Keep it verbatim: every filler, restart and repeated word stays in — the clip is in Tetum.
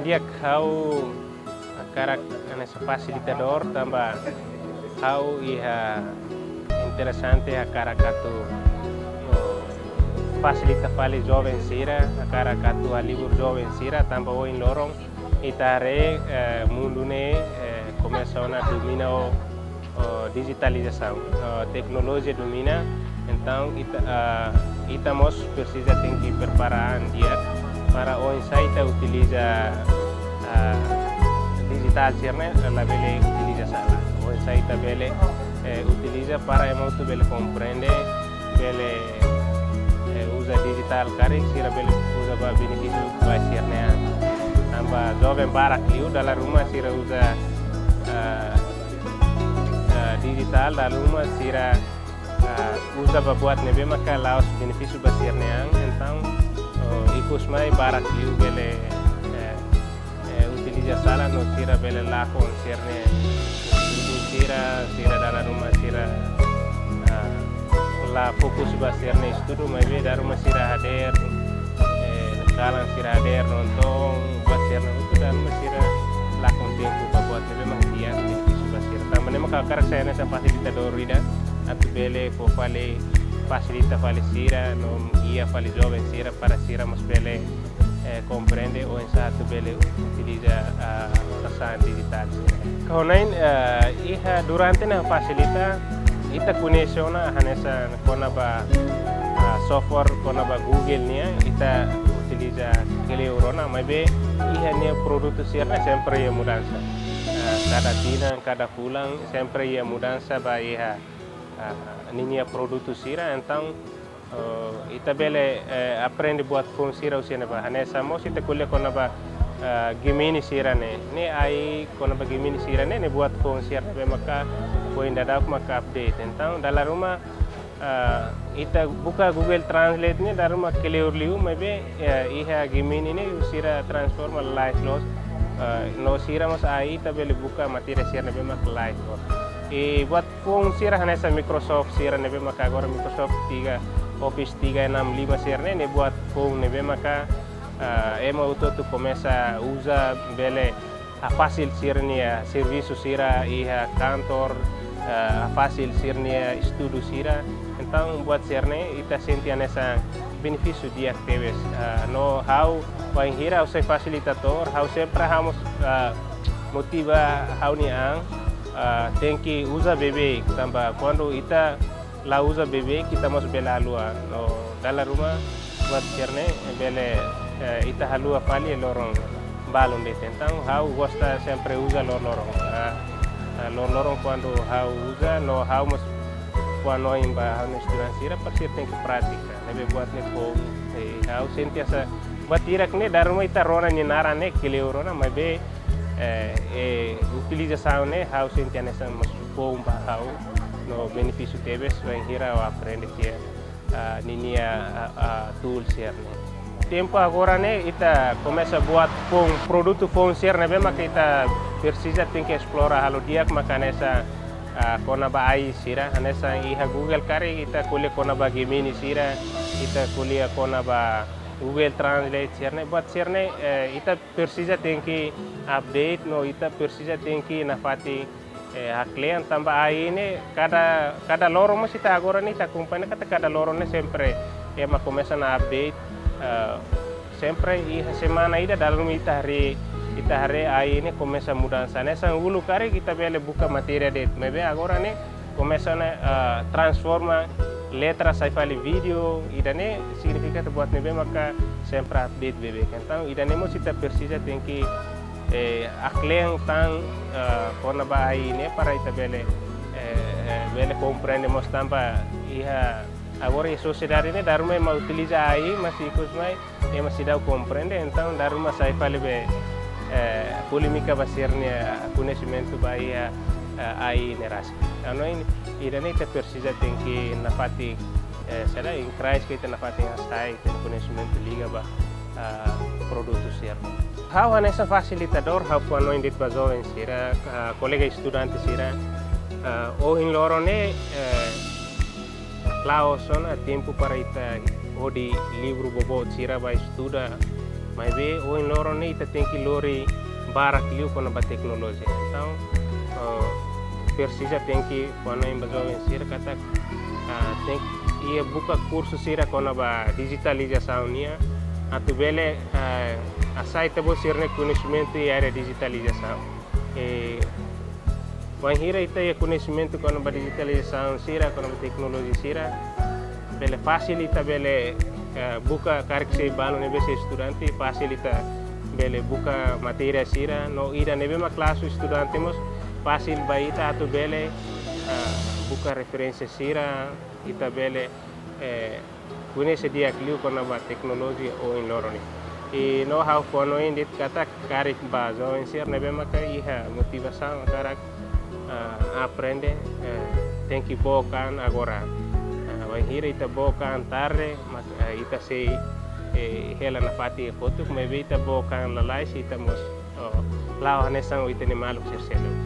Di'ak, ha'u hakarak hanesan fasilitadór tanba ha'u iha interesante hakarak atu, oh, fasilita fali joven sira, hakarak atu halibur joven sira tanba ohin loron ita haree, eh, mundu ne'e, eh, komesa ona domina ho, ho dijitalizasaun, ho teknolojia domina. Entaun ita, eh, ita mós presiza tenke prepara an di'ak para oinsá ita utiliza, eh, dijitál sira-ne'e labele utiliza sala. Oinsá ita bele, eh, utiliza para ema hotu bele komprende, bele, eh, uza dijitál karik sira bele uza ba benefísiu ba sira-nia an. Tanba joven barak liu dala ruma sira uza, eh, eh, dijitál, dala ruma sira, eh, uza ba buat ne'ebé maka la'ós benefísiu ba sira-nia an. Entaun, oh, ikus mai barak liu bele, eh, eh, utiliza sala no sira bele lakon sira-nia estudu sira, sira dala ruma sira, ah, la fokus ba sira-nia estudu, maibé dala ruma sira hadeer, eh, kalan sira hadeer nonton, buat sira-ne'e hotu dala ruma sira lakon tempu ba buat ne'ebé mak di'ak, benefísiu ba sira. Tanba ne'e mak ha'u hakarak sai hanesan fasilitadór ida, atu bele fó fali, fasilita fali sira, no gia fali joven sira para sira mós bele, eh, komprende oinsá atu bele utiliza, ah, sasán dijitál sira. Kaunai, eh, iha durante ne'e fasilita, ita koñese ona hanesan kona-ba, ah, software kona-ba Google nian, ita utiliza kleur ona, maibé iha nia produtu sira-ne'e sempre iha mudansa. Ah, kada tinan, kada fulan, sempre iha mudansa ba iha, ah, ninia produtu sira, entaun, eh, ita bele, eh, aprende buat foun sira husi ne'ebá. Hanesan mós ita ko'alia kona-ba, eh, Gemini sira-ne'e. Ne'e AI kona-ba Gemini sira-ne'e, ne'e buat foun sira ne'ebé maka foin daudauk maka update. Entaun, dala ruma, eh, ita buka Google Translate ne'e dala ruma kleur liu, maibé, eh, iha Gemini ne'e sira transforma light loss. Eh, no sira mós AI ita bele buka matéria sira ne'ebé maka light loss. I buat foun sira hanesan Microsoft sira ne'ebé maka agora Microsoft tiga, Office tiga enam lima sira-ne'e, ne'e buat foun ne'ebé maka, ah, ema hotu-hotu komesa uza, bele hafasil sira-nia servisu sira iha kantor, ah, hafasil sira-nia estudu sira. Entaun buat sira-ne'e ita sente hanesan benefísiu di'ak tebes. Ah, no ha'u, bainhira ha'u sai fasilitadór, ha'u sempre ha'u mós, ah, motiva ha'u-nia an, ah, tenke uza beibeik, tanba kuandu ita la uza beibeik, ita mós bele haluha. No dala ruma buat sira-ne'e bele, eh, ita haluha fali loron balun de'it. Entaun ha'u gosta sempre uza loroloron. Ah, ah, loroloron kuandu ha'u uza, no ha'u mós fó hanoin ba ha'u-nia estudante sira para sira tenke pratika. Ne'ebé buat ne'e foun, eh, ha'u sente hanesan buat hirak ne'e dala ruma ita rona nia naran ne'e kleur ona, maibé, eh, eh, utilizasaun ne'e ha'u sente hanesan mós foun ba ha'u, no benefísiu tebes bainhira ha'u aprende tiha, ah, ninia, ah, ah, tool sira-ne'e. Tempu agora ne'e ita komesa buat foun, produtu foun sira ne'ebé maka ita presiza tenke esplora halo di'ak maka hanesan, ah, kona-ba AI sira, hanesan iha Google karik ita ko'alia kona-ba Gemini sira, ita ko'alia kona-ba Google Translate sira-ne'e, buat sira-ne'e, eh, ita presiza tenke update no ita presiza tenke nafatin, eh, haklean tanba AI ne'e kada, kada loron mós ita agora ne'e ita akompaña katak kada loron ne'e sempre ema komesa ona update, eh, sempre iha semana ida dala ruma ita haree, ita haree AI ne'e komesa mudansa. Hanesan uluk karik ita bele buka matéria de'it, maibé agora ne'e komesa ona, ah, transforma letra sai fali vídeo, ida-ne'e signifika katak buat ne'ebé maka sempre update beibeik. Entaun, ida-ne'e mós ita presiza tenke, eh, haklean tan, ah, kona-ba AI ne'e para ita bele, eh, eh, bele komprende mós tanba iha agora iha sosiedade ne'e dala ruma ema utiliza AI, mas ikus mai ema seidauk komprende, entaun dala ruma sai fali be, eh, polémika ba sira-nia koñesimentu ba iha, eh, AI ne'e rasik. Entaun, ida-ne'e ita presiza tenke nafatin, eh, sei la, encourage ke ita nafatin hasai ita-nia koñesimentu liga ba, ah, produtu sira. Ha'u hanesan fasilitadór, ha'u fó hanoin de'it ba joven sira, ah, kolega estudante sira, ah, ohin loron ne'e, eh, la'ós ona tempu para ita hodi livru boboot sira ba estuda, Maibé ohin loron ne'e ita tenke lori barak liu kona-ba teknolojia. Entaun, ah, presiza tenke fó-hanoin ba joven sira katak, ah, tenke iha buka kursu sira kona-ba dijitalizasaun nian, atu bele, ah, hasai ita-boot sira-nia koñesimentu iha área dijitalizasaun. Eh, wainhira ita iha koñesimentu kona-ba dijitalizasaun sira, kona-ba teknolojia sira, bele fasil ita bele, eh, buka karik sei balu ne'ebé sei estudante, fasil ita bele buka matéria sira, no ida ne'ebé mak klasu estudante mós fasil ba ita atu bele, eh, buka referénsia sira, ita bele, eh, koñese di'ak liu kona-ba teknolojia ohin loron ne'e. I no ha'u fó-hanoin de'it katak karik ba joven sira ne'ebé maka iha motivasaun hakarak, ah, aprende, eh, tenke book an agora. Ah, wainhira ita book an tarde, mak, eh, ita sei, eh, hela nafatin iha kotuk, maibé ita book an lalais, ita mós, oh, la'o hanesan ita-nia maluk sira seluk.